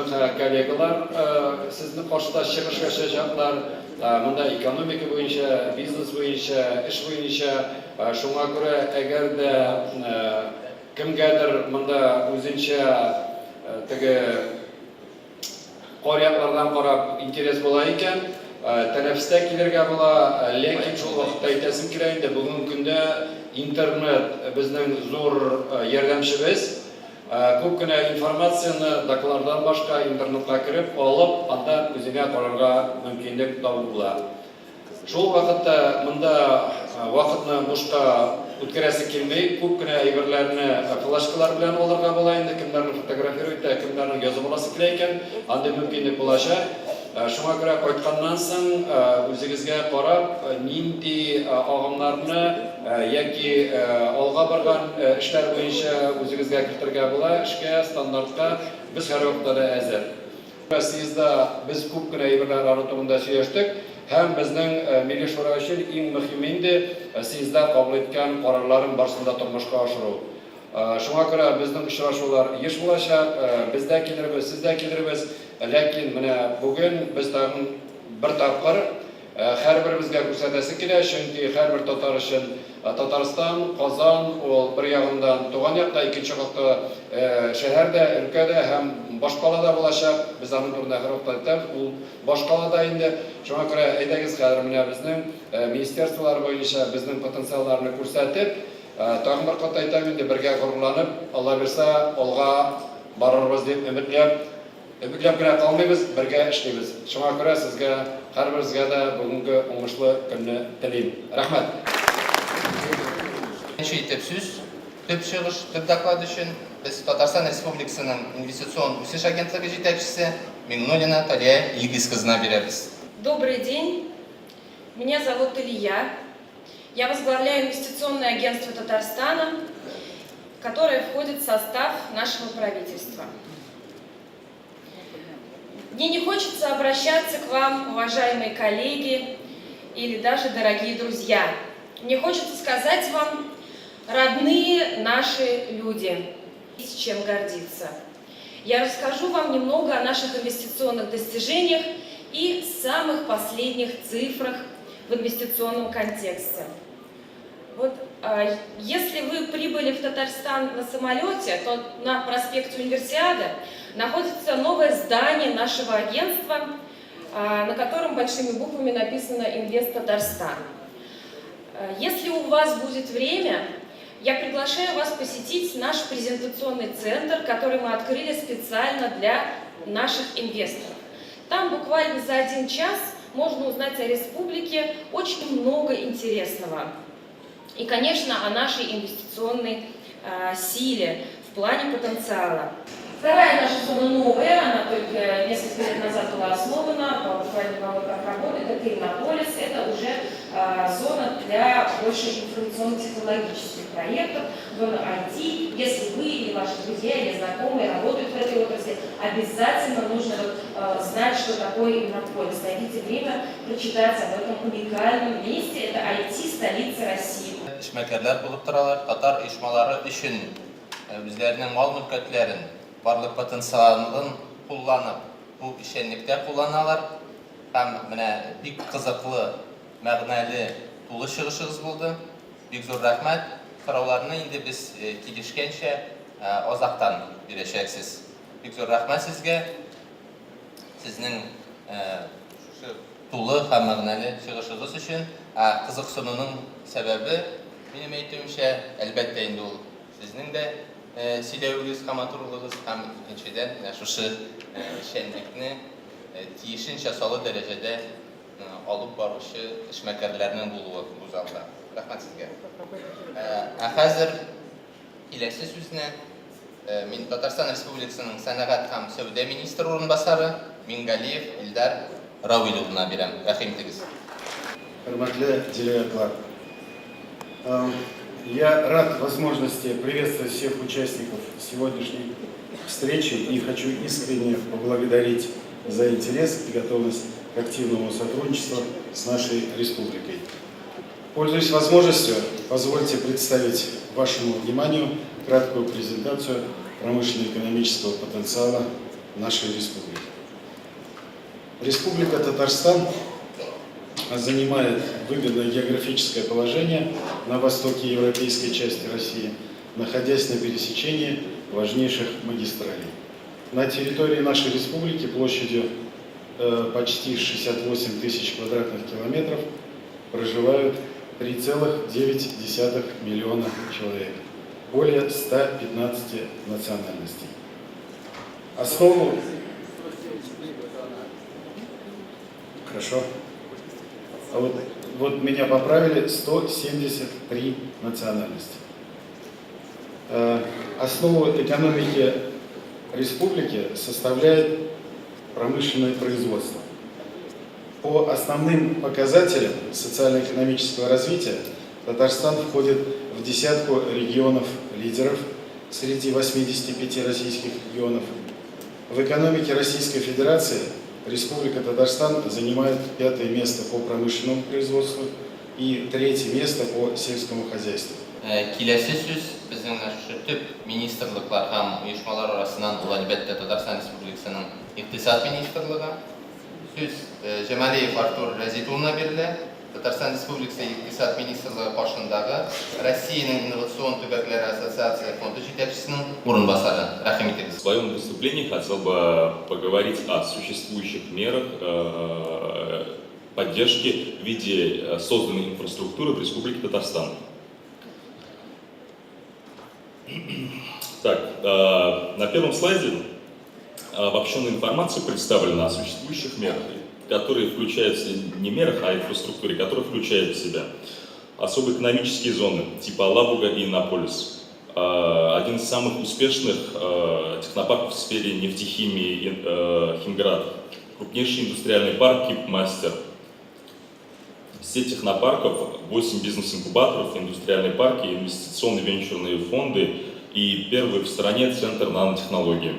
коллегалар сезнең каршыда чыгыш ясаячаклар. Монда экономика буенча, бизнес буенча, эш буенча. Шуңа күрә, әгәр дә кемгәдер монда үзенчә теге кар яклардан карап интерес була икән, тәнәфестә килергә була. Ләкин шул вакытта әйтәсем килә инде, бүгенге көндә интернет безнең зур ярдәмчебез. Күп кенә информацияне докладлардан башка интернетка кереп алып, анда үзеңә карарга мөмкинлек табу була. Шул ук вакытта монда вакытны бушка үткәрәсе килми, күп кенә әйберләрне флешкалар белән алырга була инде, кемнәрнең фотографировать итә, кемнәрнең язып аласы килә икән, андый мөмкинлек булачак. Шуңа күрә кайтканнан соң үзегезгә карап, нинди агымнарны яки алга барган эшләр буенча үзегезгә кертергә була, эшкә, стандартка, без һәрвакытта да әзер. Съездда без күп кенә әйберләр аның турында сөйләштек һәм безнең Милли Шура өчен иң мөһиме инде съездда кабул иткән карарларын барысын да тормышка ашыру. Шуңа күрә безнең очрашулар еш булачак, без дә килербез, сез дә килербез. Ләкин менә бүген без тагын бер тапкыр һәрберебезгә күрсәтәсе килә, чөнки һәрбер татар өчен Татарстан, Казан ул бер ягыннан туган як та, икенче якта шәһәр дә, өлкә дә һәм башкала да булачак. Без аның турында һәрвакытта әйтәбез, ул башкала да инде. Шуңа күрә әйдәгез хәзер менә безнең министерстволар буенча безнең потенциалларны күрсәтеп, Тагын бер кат әйтәм инде, бергә горурланып, Алла бирса, алга барырбыз дип өметләп, өметләп кенә калмыйбыз, бергә эшлибез. Шуңа күрә сезгә, һәрберегезгә дә бүгенге уңышлы көнне телим. Рәхмәт! Беренче итеп сүз, төп чыгыш, төп доклад өчен без Татарстан Республикасының Инвестицион үсеш агентлыгы җитәкчесе Миңнуллина Талия Илгиз кызына бирәбез. Добрый день! Меня зовут Илья. Я возглавляю инвестиционное агентство Татарстана, которое входит в состав нашего правительства. Мне не хочется обращаться к вам, уважаемые коллеги или даже дорогие друзья. Мне хочется сказать вам, родные наши люди, с чем гордиться. Я расскажу вам немного о наших инвестиционных достижениях и самых последних цифрах в инвестиционном контексте. Вот, если вы прибыли в Татарстан на самолете, то на проспекте Универсиады находится новое здание нашего агентства, на котором большими буквами написано «Инвест Татарстан». Если у вас будет время, я приглашаю вас посетить наш презентационный центр, который мы открыли специально для наших инвесторов. Там буквально за один час можно узнать о республике очень много интересного. И, конечно, о нашей инвестиционной силе в плане потенциала. Вторая наша зона новая, она только несколько лет назад была основана, буквально 2 года как работает, это Иннополис, это уже зона для больше информационно-технологических проектов, зона IT. Если вы или ваши друзья или знакомые работают в этой отрасли, обязательно нужно вот знать, что такое Иннополис. Найдите время прочитать об этом уникальном месте, это IT-столица России. Эшмәкәрләр булып торалар, татар оешмалары өчен үзләренең мал-мөлкәтләрен, барлык потенциалын кулланып, бу эшчәнлектә кулланалар. Һәм менә бик кызыклы, мәгънәле, тулы чыгышыгыз булды. Бик зур рәхмәт. Сорауларны инде без килешкәнчә азактан бирәчәксез. Бик зур рәхмәт сезгә. Сезнең шушы тулы һәм мәгънәле чыгышыгыз өчен. Ә кызыксынуның сәбәбе, минем әйтүемчә, әлбәттә инде ул сезнең дә сөйләвегез һәм матурлыгыгыз, һәм икенчедән, менә шушы эшчәнлекне тиешенчә саллы дәрәҗәдә алып баручы эшмәкәрләрнең булуы бу залда. Рәхмәт сезгә. Ә хәзер киләсе сүзне мин Татарстан Республикасының сәнәгать һәм сәүдә министры урынбасары Мингалиев Илдар Равил улына бирәм. Рәхим итегез. Хөрмәтле делегатлар, я рад возможности приветствовать всех участников сегодняшней встречи и хочу искренне поблагодарить за интерес и готовность к активному сотрудничеству с нашей республикой. Пользуясь возможностью, позвольте представить вашему вниманию краткую презентацию промышленно-экономического потенциала нашей республики. Республика Татарстан занимает выгодное географическое положение на востоке европейской части России, находясь на пересечении важнейших магистралей. На территории нашей республики площадью почти 68 тысяч квадратных километров проживают 3,9 миллиона человек, более 115 национальностей. Основу... Хорошо. А вот меня поправили: 173 национальности. Основу экономики республики составляет промышленное производство. По основным показателям социально-экономического развития Татарстан входит в десятку регионов-лидеров среди 85 российских регионов. В экономике Российской Федерации Республика Татарстан занимает пятое место по промышленному производству и третье место по сельскому хозяйству. Киләсе сүз безнең менә шушы төп министрлыклар һәм оешмалар арасыннан ул, әлбәттә, Татарстан Республикасының Икътисад министрлыгы. Сүз Җамалиев Артур Рәзит улына бирелә. Татарстан Республикасы Икътисад министрлыгы каршындагы Россиянең инновацион төбәкләре ассоциация фонды җитәкчесенең урынбасары. Рәхим итегез. В своем выступлении хотел бы поговорить о существующих мерах поддержки в виде созданной инфраструктуры в Республике Татарстан. Так, на первом слайде обобщенная информация представлена о существующих мерах, которые включают, не мерах, а инфраструктуре, которые включают в себя особые экономические зоны типа Алабуга и Иннополис. Один из самых успешных технопарков в сфере нефтехимии Химград, крупнейший индустриальный парк Кипмастер, сеть технопарков, 8 бизнес-инкубаторов, индустриальные парки, инвестиционные венчурные фонды и первый в стране центр нанотехнологий.